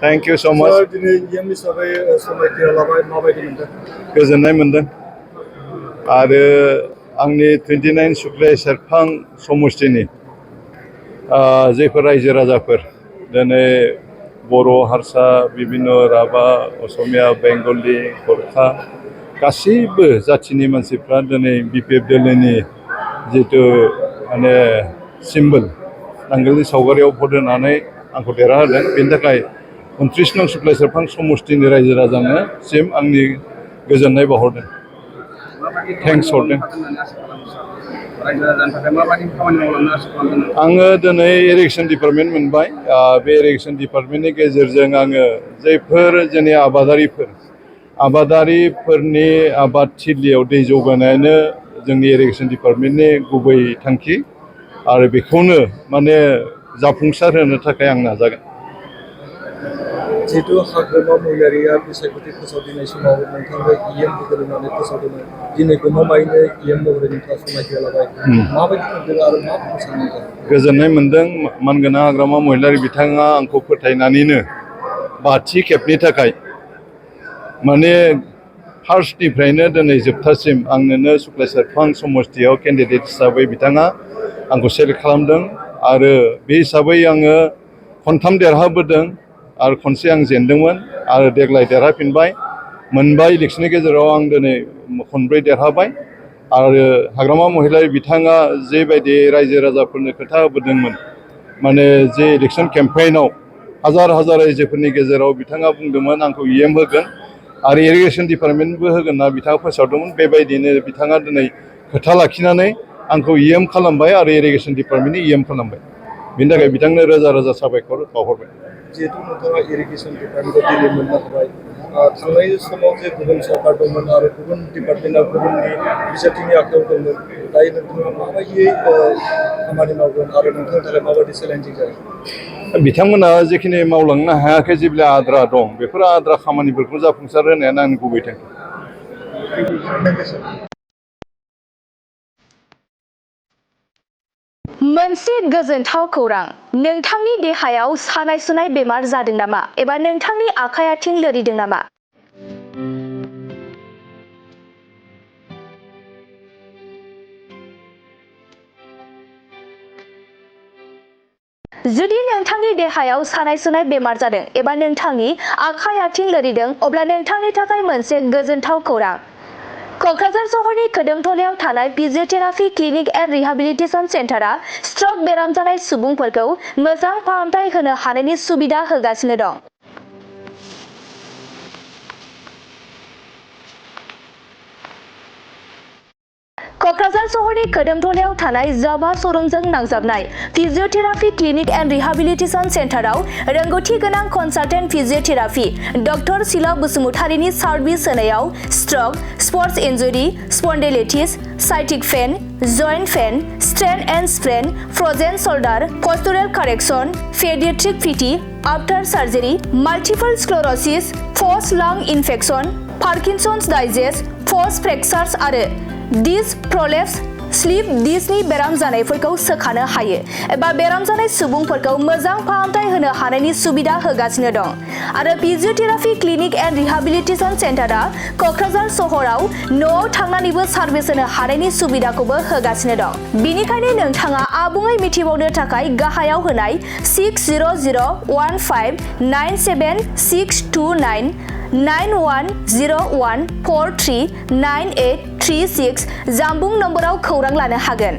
Thank you so much. गोजोननाय मोनदों आरो आंनि 29 सुक्लाय सेरफां समष्टिनि जेफोर रायजो राजाफोर दिनै बर' हारसा बिभिन्न राभा असमिया बेंगलि गरखा गासैबो जाथिनि मानसिफ्रा दिनै बिपिएफ दोलोनि जितु माने सिम्बल नांगोलनि सावगारियाव भट होनानै आंखौ देरहाहोदों बेनि थाखाय 29 नं सुक्लाय सेरफां समष्टिनि रायजो राजानो सिम आंनि गोजोननाय बावहरदों थेंक्स हरदों आङो दिनै इरिगेशन डिपार्टमेन्ट मोनबाय बे इरिगेशन डिपार्टमेन्टनि गेजेरजों आङो जायफोर जोंनि आबादारिफोरनि आबादथिलियाव दै जौगानायानो जोंनि इरिगेशन डिपार्टमेन्टनि गुबै थांखि आरो बेखौनो माने जाफुंसार होनो थाखाय आं नाजागोन जिहेतु हाग्रामा महिलारिया बिसायख'थि फोसावदिनाय समाव नोंथांनो इएम होगोन होननानै फोसावदोंमोन दिनै गमामायैनो इएम महरै नोंथाङा समायखिरा लाबाय माबायदि मोनदों आरो मा बुंनो सानो नोंथाङा गोजोननाय मोनदों मानगोनां हाग्रामा महिलारि बिथाङा आंखौ फोथायनानैनो 5थि खेबनि थाखाय माने फार्स्टनिफ्रायनो दिनै जोबथासिम आंनोनो सुक्लाय सेरफां समष्टियाव केन्डिडेट हिसाबै बिथाङा आंखौ सेलेक्ट खालामदों आरो बे हिसाबै आङो खनथाम देरहाबोदों आरो खनसे आं जेनदोंमोन आरो देग्लाय देरहाफिनबाय मोनबा इलेक्शननि गेजेराव आं दिनै खनब्रै देरहाबाय आरो हाग्रामा महिलारि बिथाङा जेबायदि रायजो राजाफोरनो खोथा होबोदोंमोन माने जे इलेक्शन केम्पेइनाव हाजार हाजार रायजोफोरनि गेजेराव बिथाङा बुंदोंमोन आंखौ इएम होगोन आरो इरिगेशन डिपार्टमेन्टबो होगोन होनना बिथाङा फोसावदोंमोन बेबायदिनो बिथाङा दिनै खोथा लाखिनानै आंखौ इएम खालामबाय आरो इरिगेशन डिपार्टमेन्टनि इएम खालामबाय बेनि थाखाय बिथांनो रोजा रोजा साबायखर बावहरबाय जिहेतु नोंथाङा इरिगेशन डिपार्टमेन्टआव दिनै मोननो हाबाय थांनाय समाव जे गुबुन सरकार दंमोन आरो गुबुन डिपार्टमेन्टआ गुबुननि बिजाथिनि आखायाव दंमोन दायो नोंथाङा माबायदियै खामानि मावगोन आरो नोंथांनि थाखाय माबायदि चेलेन्जिं जागोन बिथांमोना जेखिनि मावलांनो हायाखै जेब्ला आद्रा दं बेफोर आद्रा खामानिफोरखौ जाफुंसार होनायानो आंनि गुबै थांखि मोनसे गोजोनथाव खौरां नोंथांनि देहायाव सानाय सुनाय बेमार जादों नामा एबा नोंथांनि आखाइ आथिं लोरिदों नामा जुदि नोंथांनि देहायाव सानाय सुनाय बेमार जादों एबा नोंथांनि आखाइ आथिं लोरिदों अब्ला नोंथांनि थाखाय मोनसे गोजोनथाव खौरां क'क्राझार सहरनि खोदोमथलायाव थानाय फिजियोथेरापि क्लिनिक एन्ड रिहेबिलिटेशन सेन्टारा स्ट्रक बेराम जानाय सुबुंफोरखौ मोजां फाहामथाय होनो हानायनि सुबिदा होगासिनो दं क'क्राझार सहरनि खोदोमथलायाव थानाय जाबा श'रुमजों नांजाबनाय फिजियोथेरापि क्लिनिक एन्ड रिहेबिलिटेशन सेन्टाराव रोंगौथि गोनां कनसालटेन्ट फिजियोथेरापि डक्टर शिला बसुमतारीनि सार्भिस होनायाव stroke sports injury spondylitis sciatic pain joint pain strain and sprain frozen shoulder postural correction paediatric PT after surgery multiple sclerosis post lung infection Parkinson's disease post fractures आरो disc प्रलेप्स slip डिस्कनि बेराम जानायफोरखौ सोखानो हायो एबा बेराम जानाय सुबुंफोरखौ मोजां फाहामथाय होनो हानायनि सुबिदा होगासिनो दं आरो फिजियोथेरापि क्लिनिक एन्ड रिहेबिलिटेशन सेन्टारा क'क्राझार सहराव न'आव थांनानैबो सार्भिस होनो हानायनि सुबिदाखौबो होगासिनो दं बेनिखायनो नोंथाङा आबुङै मिथिबावनो थाखाय गाहायाव होनाय 6001597629 9101439836 जानबुं नम्बराव खौरां लानो हागोन।